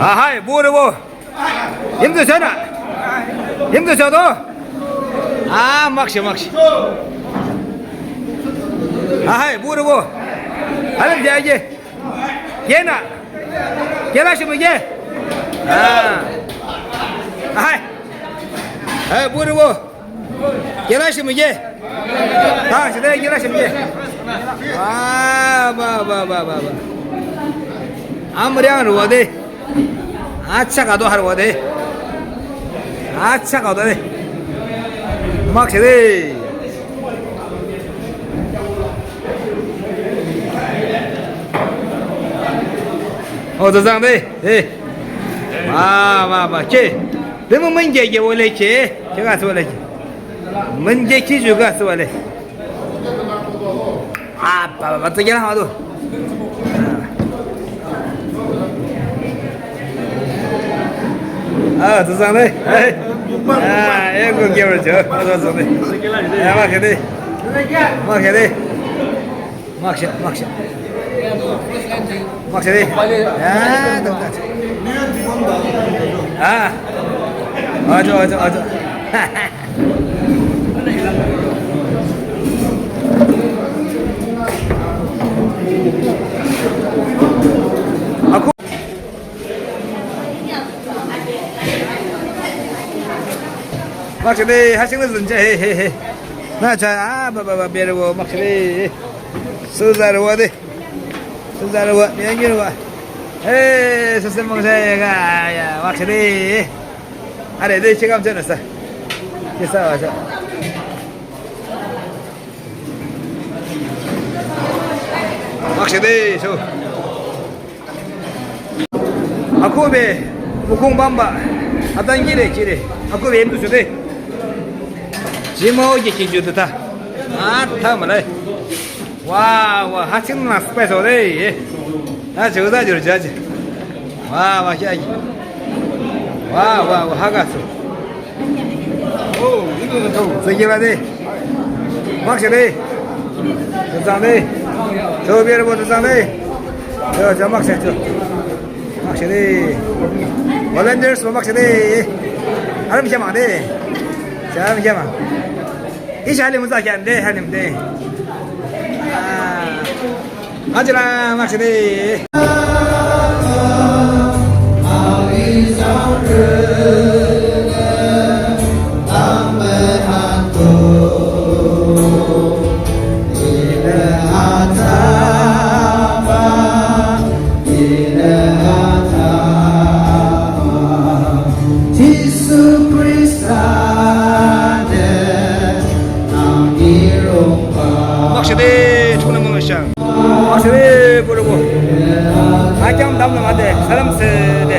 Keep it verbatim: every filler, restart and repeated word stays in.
Ahai, bure bo. Him tu sana. Him tu sado. Ah, maksi, maksi. Ahai, bure bo. Halim dia aja. Ye na. Ye la shimi ye. Ah. Ahai. Hai, bure bo. Kela shimuje. Ta shide kela shimuje. Ba, ba, ba, ba, ba, ba. Amriang ruwa de. Acha ka do harwa de. Acha ka do de. Mak shide. Oh, zazang de. Eh. Ba, ba, ba. Che. Demu manje je wole che. Che ga wole che. Manje ki ju ga wole. Ah, ba, ba, ba, tsa kya ha do. Ah, tsa sang de. Hey. Ah, eh, ko kya jo. Ah, tsa sang de. Ah, ma ke de. Ma ke de. Maksha, maksha. Maksha deh. Ya, tuh, tuh. Ah. Ajo, ajo, ajo. Aku. Maksha deh, hasil zunja, he, he, he. Na cha, ah, ba, ba, ba, biar wo, maksha deh. Suzarwa deh. Suzarwa, biar gini wa. Eh, sese maksha ya, ya, maksha deh. Are deh, check up jana sa. Kisa wa sa. Maksha deh, so. Aku be, bukung bamba. Atan gire, gire. Aku be, entu sude. Jima oje kinju ta. Ah, ta malai. Wah, wah, hachin na space ore. Ah, juda jur jaji. Wah, wah, kya. Wah, wah, wah, haga su. Sagi ba de. Maksha de. Zang de. Cho biar bo zang de. Cho, cho maksha cho. Maksha de. Volunteers bo maksha de. Aram jama de. Aram jama. Isha halim za kyan de halim de. Ah. Ajra maksha de. Maksha de, chuna mama shang. Ashe, bolo bo. Akyam dam na mate, salam se de.